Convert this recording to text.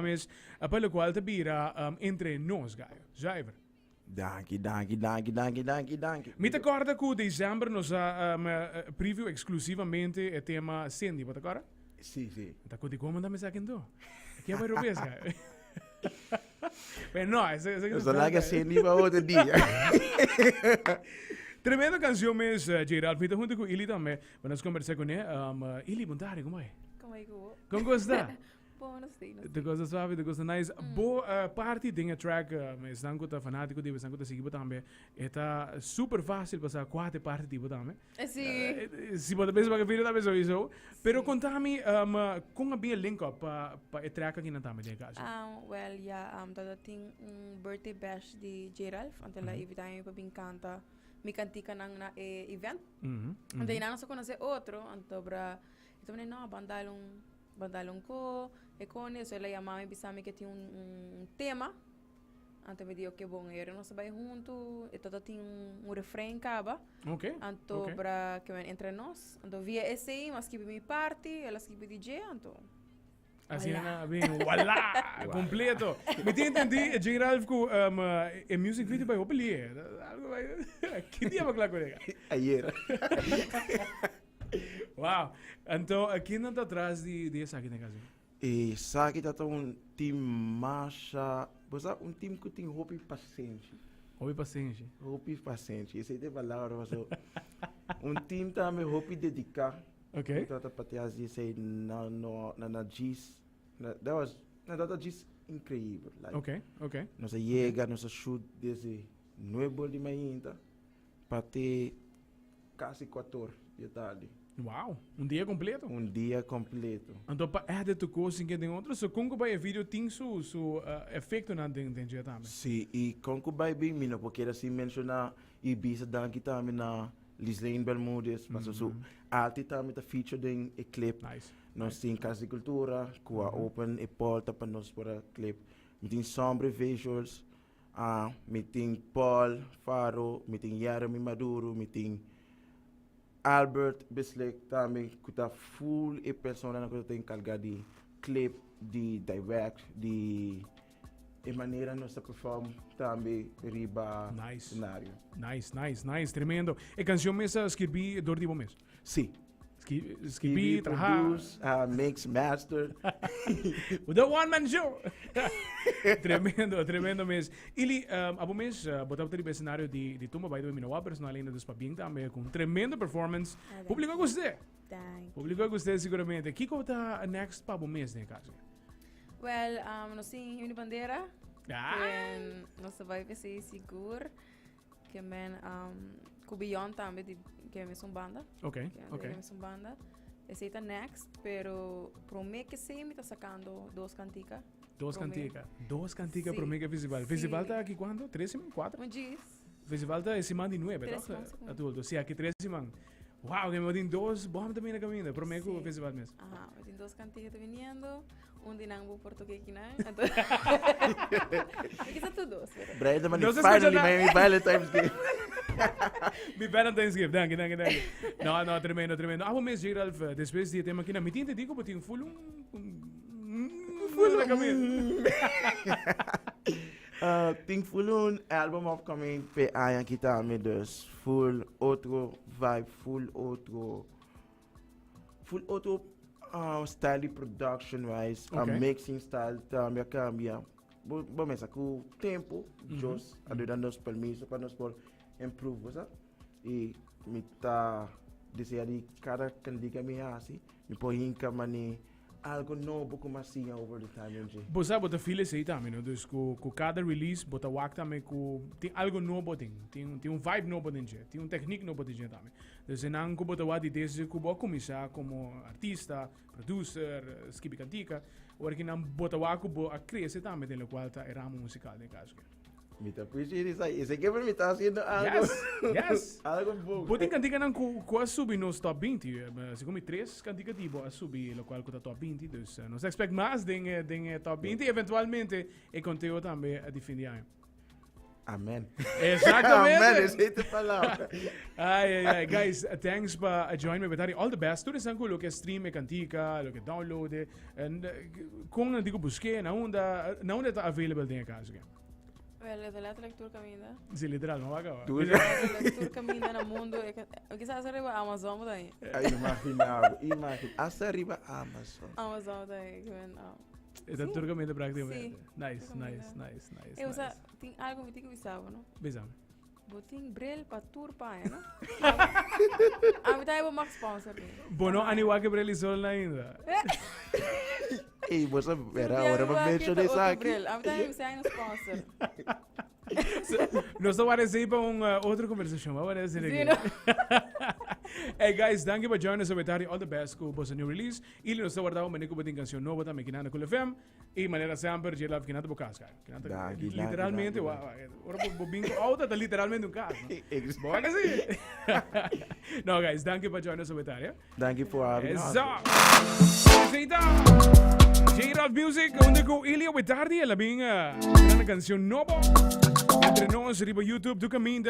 mes pa locual ta bira Entre Nos, Gayo. Zuiver. Danki, danki, danki, danki, danki, danki. Mi ta corda cu december nos a preview exclusivamente e tema Cindy, bo ta corda? Si, si. Ta cu di como ta mesa kinto? Ke bai robes, Gayo? Pero no, ese, ese Nos a laga Cindy pa otro dia. Tremendo canción mes, J. Ralph. Mi ta junto cu Ili tambe. Pa nos conversa con e. Ili, bon tarde, como bai? Como bai cu bo? Con cos ta? Bon, nos tin, nos Te tin. cosa suave, te cosa nice. Bo party den e track, esnan cu ta fanatico di bo, esnan cu ta sigui bo tambe, e ta super facil pa sa cua ta e party di bo tambe. Si. Si bo ta pensa pa video tambe sowieso. Pero conta mi, con a bin e link up pa pa e track akinan tambe den e caso? Well, ya, tabata tin un birthday bash di J. Ralph, anto el a invita mi pa bin canta mi canticanan na e event. Anto einan nos a conoce otro, anto bra, e ta manda, no, ban dal un. Bo dal un ko, e koni, so el a yama mi bisa mi ke tin un un tema. Anto mi di oke bon, e ora nos a bai huntu, e tabata tin un refrein kaba. Anto bra ke men entre nos. Anto via esei mi a skibi mi parti, el a skibi di dje, anto Asina na bin, wala! Completo. Mi tin entendí, J. Ralph, ku e music video bai hopi lie. Algo bai, ki dia bo kla ku e? Ayer. Wow. Anto, ken nan ta tras di, di esaki den caso? Esaki ta ta un team masha, bo sa un team ku tin hopi pasenshi. Hopi pasenshi. Hopi pasenshi, esei ta e palabra paso un team tambe hopi dediká. Okay. Ku ta ta patia hasi esei na no na na djis na that was na dat ta djis increibel like. Okay, okay. Nos a yega nos a shoot desde nuebe di mainta pa te Casi cuator di e tardi. Wow, un dia completo. Un dia completo. Anto pa edit tur cos sin ke den otro, so con cu bay e video tin su su efectonan den den dje tambe. Si, y con cu bay bin mi no por keda sin menciona y bisa danki tambe na Lislaine Bermudez pasobra su arte tambe ta feature den e clip. Nice. Nos tin Cas di Cultura cu a open e porta pa nos por a clip. Mi tin Sombre Visuals. Ah, mi tin Paul Faro, mi tin Jeremy Maduro, mi tin Albert Bislek tambe ku ta full e personanan ku ta enkargá di clip, di direct, di e manera nos ta perform tambe riba Nice. scenario. Nice, nice, nice, tremendo. E kanshon mes a skirbí dor di bo mes? Sí. Skibi, traha. Produce, mix, master. The one man show. Tremendo, tremendo mes. Ili, abo mes, bo tabata riba escenario di, di Tumba, by the way, mi no wak personal ainda, dus pabien tambe cu un tremendo performance. Ah, dank Publico a gust'é. Dank. Publico a gust'é seguramente. Kiko ta next pa bo mes den e caso? Well, nos tin Himno Bandera. Ah! En nos ta bai p'esei sigur. Ke men ku Beyond tambe di ke mesun banda. Ok, ok. Ke mesun banda. Esei ta next, pero prome ke sei mi ta sakando dos kantika. Dos Prome. kantika. Dos kantika Sí. prome ke festival. Sí. Festival ta aki kuanto? Tres siman? Kuater? Un djis. Festival ta e siman di nuebe, Tres toch? siman, segun. Adulto. Sí, aki tres siman. Wow, ke mi tin dos bom ta bini kaminda. Prome ku Sí. festival mes. Aha, mi tin dos kantika ta viniendo. Un di nan bo por toke kinan. Anto Mi kisa tur dos, pero. Brian ta mandi No se escucha finally nada. mi Valentine's gift. Mi Valentine's gift, danki, danki, danki. No, no, tremendo, tremendo. Abo mes, J. Ralph, despues di e tema kina, mi tin entendí ku bo tin full un, un, full na kaminda. Tin full un album upcoming p'e aña aki tambe, dus full otro vibe, full otro. Full otro style di production wise, Ok. mixing style tambe a cambia. Bo, bo mesa cu tempo, Dios a duna nos permiso pa nos por improve, bo sa? Y mi ta desea di cada candica mi haci, mi por hinca mane algo nobo cu mi a siña over the time en dje. Bo sa bo ta feel esey tambe no, dus cu cu cada release bo ta wak tambe cu tin algo nobo den, tin tin un vibe nobo den dje, tin un techniek nobo den dje tambe. Dus enan cu bo ta wak di desde cu bo a cuminsa como artista, producer, skibi cantica, ora ki nan bo ta wak cu bo a crece tambe den locual ta e ramo musical den caso. Mi ta appreciate esaki. Esaki ke mi ta haciendo algo. Yes, yes. Algo bon. Bo tin canticanan cu cu a subi nos top 20. Segun mi tres cantica di bo a subi locual cu ta top 20. Dus nos ta expect mas den den e top 20. Eventualmente e conteo tambe di fin di aña. Amen. Exactamente. Amen, esey ta e palabra. Ay, ay, ay. Guys, thanks pa join me betari. All the best. Tur esnan ku lo ke stream e kantika, lo ke download e, en kon nan tin ku busk'é, na unda, na unda e ta available den e kaso ke? Wel, e ta letterlijk tur kaminda. Si, literal, no wak awa. Tur. Letterlijk tur kaminda na mundo. E ka, kisas ariba Amazon bo ta ahí. Ay, imagina bo, imagina. Hasta riba Amazon. Amazon bo ta ahí, ik ben, ah. E ta Sí. tur kaminda práktikamente. Sí, Nice, tur kaminda. nice, nice, nice, E, usa, nice. tin algo mi tin ku bisa bo, no? Bisa. Bo tin bril pa tur paña, no? Ami ta bo mag sponsor mi. Bo no ani wak e bril di sol ainda. Ey, bo sa vera ora bo menciona esaki. Bril. Ami ta mi sa sponsor. Nos ta warda esei pa un uh, otro conversacion. Wa warda esei Sí, no? Hey guys, danki pa join us awetari. All the best ku boso new release. Y nos ta warda un manico botin canción nobo tambe kinana Cool FM. Y manera semper, J Love, kinata bo cas, guy. Kinata, Danki, danki, literalmente, danki, wa, wa, ora bo, bo bingo auto, ta literalmente un cas. No? Ex- Bo que sí? no, guys, danki pa join us awetari. eh. Danki for having us. Esa. Esey ta. J-Love Music, unda ku Ilio Betardi, el a bin uh, una canción nobo. Entre nos riba YouTube, tu caminda.